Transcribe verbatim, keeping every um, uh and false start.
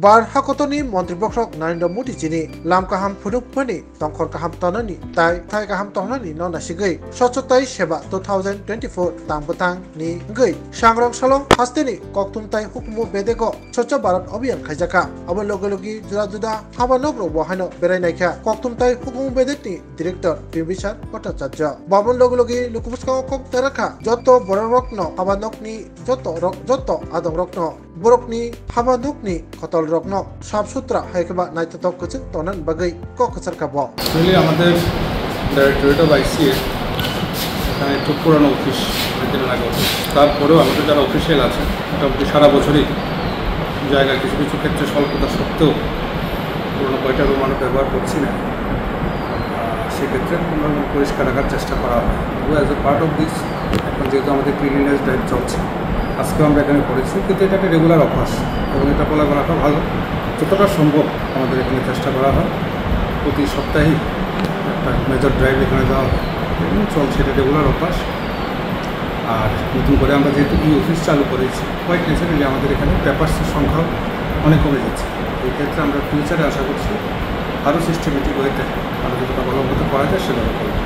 Bar hakotorni montri bokhorok Narendra Modi jini lam kaham phunukmani tongkhor kaham tongnani tai thai kaham tongnani no nasigwi Swachhata Seva two thousand twenty-four tang bwthang ni wngwi sangrong salong hasteni kokthum tai hukumu bedego Swachh Bharat Abhiyan khaijakha. Abo logi logi juda juda haba nok rok bo haino berai naikha. Kokthum tai hukumu bedek ni director Bimbisar Bhattacharya. Babon logi logi luku bwskango kok darakha joto borok rokno haba nokni joto rok joto adong rokno borokni haba nokni khotol rokno sap sutra hai khe ba naithothok kwchwng tongna bagwi kok kwchar kha bo. Actually আমাদের directorate of আইসিএ এখানে একটু পুরানো অফিস, অনেক দিনের আগে অফিস। তারপরেও আমাদের যারা অফিসিয়াল আছে মোটামুটি সারা বছরই জায়গা কিছু কিছু ক্ষেত্রে স্বল্পতা সত্ত্বেও পুরোনো কয়টা রুম আমরা ব্যবহার করছি না। আহ, সেক্ষেত্রে আমরা পরিষ্কার রাখার চেষ্টা করা হয়। তবু as a part of this এখন যেহেতু আমাদের ক্লিনলিনেস ড্রাইভ চলছে, আজকেও আমরা এখানে করেছি, কিন্তু এটা একটা রেগুলার অভ্যাস এবং এটা ফলো করাটা ভালো। যতটা সম্ভব আমাদের এখানে চেষ্টা করা হয় প্রতি সপ্তাহেই একটা মেজর ড্রাইভ এখানে দেওয়া হয় এবং চলছে, এটা রেগুলার অভ্যাস। আর নতুন করে আমরা যেহেতু ই অফিস চালু করেছি, কোয়াইট ন্যাচারালি আমাদের এখানে পেপারসের সংখ্যাও অনেক কমে যাচ্ছে। এই ক্ষেত্রে আমরা ফিউচারে আশা করছি আরও সিস্টেমেটিক ওয়েতে আমরা যতটা ভালো মতো করা যায় সেভাবে করবো।